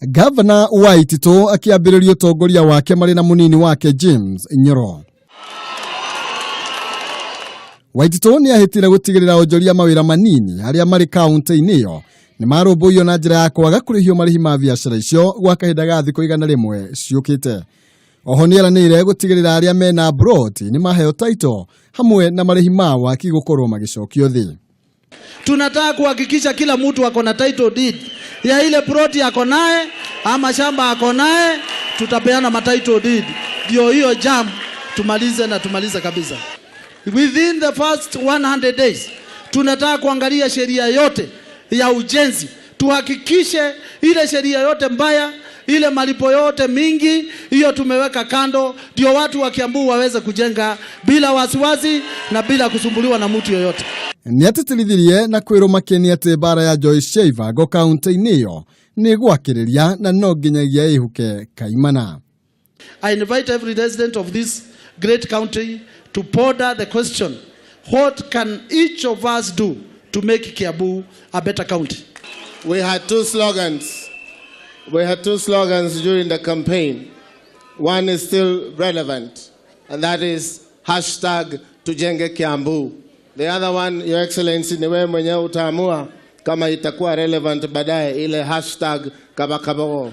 Gavana Waititũ akĩambĩrĩria ũtongoria wake marĩ na mũnini wake James Nyoro. Waititũ nĩ ahĩtire gũtigĩrĩra onjoria mawĩra manini arĩa marĩ kaunti-inĩ ĩyo nĩ marũmbũiyo na njĩra ya kwaga kũrĩhio marĩhi ma biacara icio gwa kahinda ga thikũ 100 ciũkĩte. Oho nĩ eranĩire gũtigĩrĩra arĩa mena broti nĩ maheo title hamwe na marĩhi ma waki gũkorwo magĩcokio thĩ. Tunataka kuhakikisha kila mtu ako na title deed ya ile ploti ako naye ama shamba ako naye, tutapeana ma title deed ndio hiyo jam tumalize na tumalize kabisa. Within the first 100 days tunataka kuangalia sheria yote ya ujenzi, tuhakikishe ile sheria yote mbaya, ile malipo yote mingi hiyo tumeweka kando, ndio watu wa Kiambu waweze kujenga bila wasiwasi na bila kusumbuliwa na mtu yoyote. Nĩ atĩtĩrithirie na kwĩrwo makeni atĩ mbara ya Joyce Sheivango kaunti-inĩ ĩyo nĩ gwakĩrĩria na no nginyagia ĩhuke kaimana. I invite every resident of this great county to ponder the question, what can each of us do to make Kiambu a better county? We had two slogans. We had two slogans during the campaign. One is still relevant, and that is hashtag Tujenge Kiambu. The other one, Your Excellency, ni wewe mwenyewe utaamua kama itakuwa relevant baadaye, ile hashtag Kabakabogo.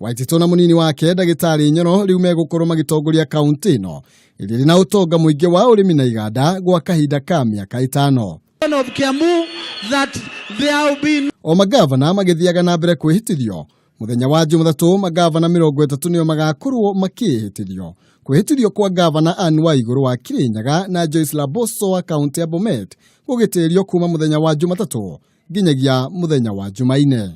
Waititũ na mũnini wake ndagĩtarĩ Nyoro rĩu megũkorwo magĩtongoria kaunti ĩno ĩrĩa ĩrĩ na ũtonga mũingĩ wa ũrĩmi na iganda gwa kahinda ka mĩaka ĩtano. Of Kiambu that there will be O magavana magĩthiaga na mbere kwĩhĩtithio mũthenya wa Jumathatũ, magavana 30 nĩo magakorwo makĩĩhĩtithio. Kwĩhĩtithio kwa gavana Anne Waigũrũ wa Kirinyaga na Joyce Laboso wa kaunti ya Bomet gũgĩtĩrio kuma mũthenya wa Jumatatũ nginyagia mũthenya wa Jumaine.